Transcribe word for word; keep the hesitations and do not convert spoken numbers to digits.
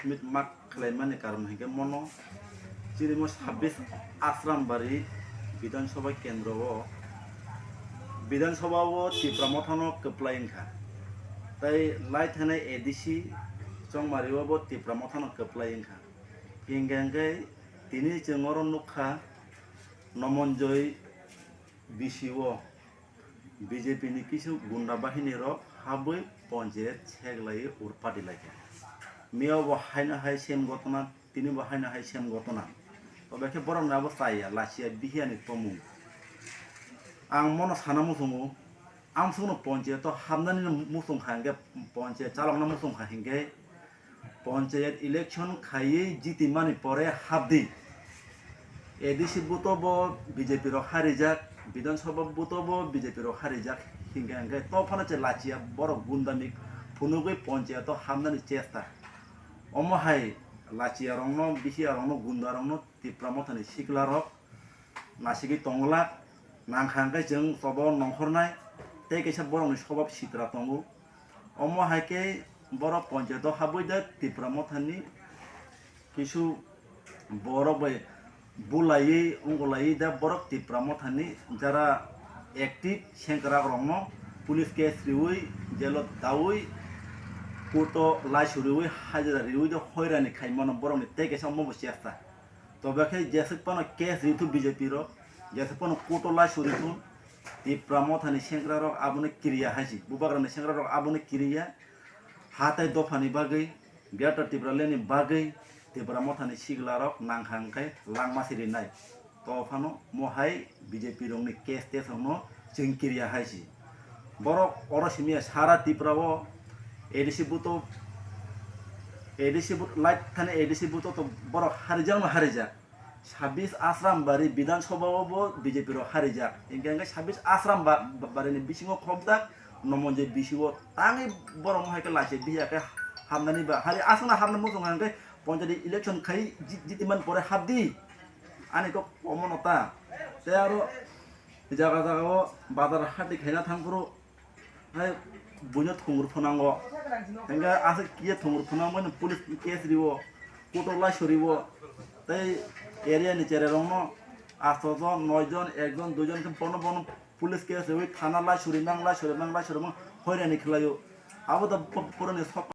Mit mak khlaimani karon hinkhe mono chirimo sabbish Asrambari Bidhan Sabha kendro o, Bidhan Sabha o Tipra Motha no kwplai wngkha. Tai lai thanai A D C Chongmari o bo Tipra Motha no kwplai wngkha. Hinkhe hinkhe tini chwng oro nukha Nomonjoy B C o B J P ni kisu gunda bahini rok habwi ponchayat seglaiwi urpati laikha. Miya bo haino hai same gotona, tini bo haino hai same gotona. Tobe khe borok ni abo chaya, lachiya, bihiya ni tomung. Ang mono sana muchungo, amsukno ponchayat o habnani muchung kha hinkhe, ponchayat chalokna muchung kha hinkhe, Ponchayat election khaiwi jitimani pore habdi. A D C buto bo B J P rok harijak, Bidhan Sabha buto bo B J P rok harijak, hinkhe hinkhe tophano che lachiya borok gundamik phunugwi ponchayato habnani chesta. Omo hai lachiya rokno, bisiya rokno, gunda rokno Tipra Mothani sikla rok nasigwi tongla, nangkha hinkhe chwng tobo nongkhornai, tei kaisa borokni swbab sitra tongo. Omo hai khe borok ponchayato habwi da Tipra Mothani kisu borok bai bulaiwi, wngulaiwi da borok Tipra Mothani jara active sengkrak rokno police case riwi, jelo dawi, court o lai suriwi, hajira riwi da hoirani khaimano borokni tei kaisa omo bo chesta. Tobe khe jeswk phano case rithu B J P rok, jeswk phano court o lai suri thun, Tipra Mothani sengkrak rok abono kiriya hai si, bubagrani sengkrak rok abono kiriya, ha tai dophani bagwi, Greater Tipraland ni bagwi Tipra Mothani sikla rok nangkha hwnkhe langma sirinai. To phano mohai B J P rokni case tes rokno chwng kiriya hai si. Borok oro simiya sara Tripura o A D C buto, A D C but-, light thani A D C buto to borok harijakno harijak. Sabis Asrambari Bidhan Sabha o bo B J P rok harijak. Hinkhe hinkhe Sabis Asrambari ni bisingo khobjak Nomonjoi B C o tangwi borok mohai khe lachi biya khe hamnani ba. Hari aswkno hamna muchung hinkhe ponchayat election khai ji-, jitimani pore habdi. Ani kok omono ta. Tei aro jaga jaga o bazar hati khaina thangphuru hai buino thungur phunango. Hinkhe aswk kiye thungur phunangmani police case riwo, court o lai suriwo. Tei area ni cherai rokno asto jon, noi jon, ek jon, dui jon khe bono bono police case riwi thana lai suri mang, lai suri mang, lai suri mang, hoirani khlaio. Abo da purani sok